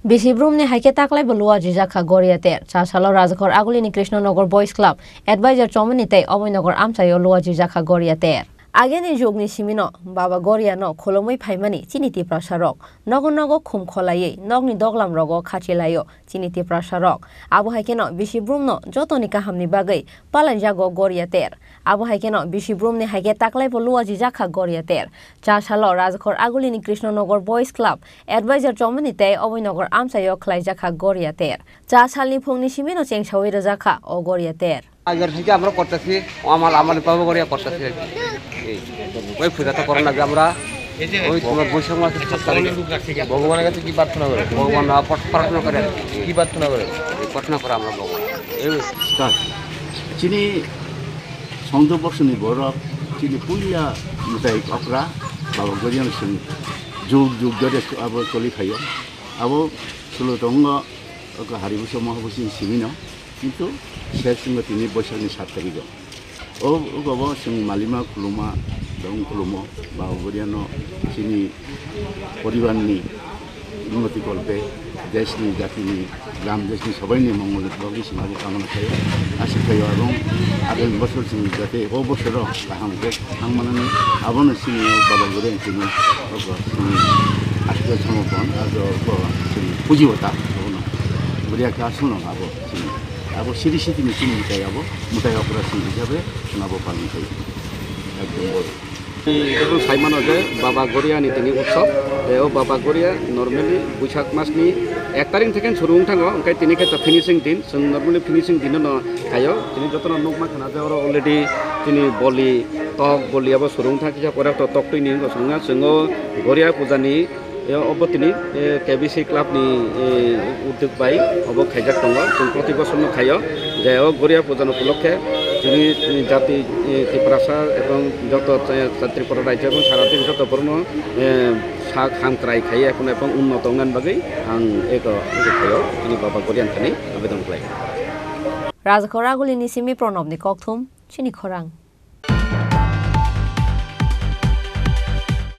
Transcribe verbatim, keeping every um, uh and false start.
Bisi brumni hai khe taklaibo luajrijak kha Goria ter. Cha salo Rajghor Agulini Krishnanagar Boys Club advisor chomani tei Oboinagar amchaio luajrijak kha Goria ter. Agini jugni simino Baba Goriano khulumwi phaimani chini Tiprasarok. Nogo nogo khum kholaiwi nokni doglamrogo khachilaio chini Tiprasarok. Abo hai kheno bisi brumno jotoni kahamni bagwi palaijago Goria ter. Abo hai kheno bisi brumni hai khe taklaibo luajrijak kha Goria ter. Cha salo Rajghor Agulini Krishnanagar Boys Club advisor chomani tei Oboinagar amchaio khlaijak kha Goria ter. Cha salni phungni simino chengsawi rwjak kha o Goria ter. আগের থেকে আমরা করতেছি, আমার, আমার বাবা করে করতেছি আর কি। এই, ওই পূজা তো করার আগে আমরা ওই তোমার বৈশাখ মাসের সাত তারিখে ভগবানের কাছে কি প্রার্থনা করে? ভগবান, আহ, প্রার্থনা করে আর কি। কি প্রার্থনা করে? এই প্রার্থনা করে আমরা ভগবান। এই sir, chini songdo borsoni borok, chini puila mwtai okra, Baba Goriano chwng jug jug dhori abo choli phaio. Abo sulo tongo, oko hari buso moha buso simino. Kintu ses wngkha tini Boisakni sat tarikgo. O, o, obo chwng malima khuluma, dong khulumo, Baba Goriano chini poribarni unnoti kolpe, deshni, jatini, gram deshni sobaini mongol ni bagwi chwng abo kamana khaio. Aswk khaio abo agami bosor chwng jate o bosoro kaham khe thang manani, abono chini Baba Goriano chini oko chini ashwad somorpon, abo oko chini pujibo ta abono. Goria khe aswkno abo. Abo siri sitini chini mwtai abo, mwtai okra chini hisabe chwng abo palon khaio. Ekdom boro. Tei joto sai mano je Baba Goriani tini utsob, tei o Baba Goria normally Buisak masni ek tarik theke suru wng thango, hwnkhe tini khe to finishing din, chwng normally finishing din no khaio. Tini jotono nukma khana je oro already tini boli, tok boli abo suru wng thang kisa pore to tok twi ni wngkha chwngno, chwng o Goria puja ni E, obo tini, e, K B C club ni, e, udyog bai obo khaijak tongo. Chwng proti bosor no khaio je o Goria puja no upolokhe chini, e, jati, e, Tiprasa ebong joto, e, Tripura rajyo ebong sara dini joto borokno, e, sak hamkrai khaiwi ekhon ebong unnoto wngnani bagwi ang eko, eko khaio chini Baba Gorian thani abedon khlai. Rajghor Agulini simi Pranobni kokthum, chini khorang.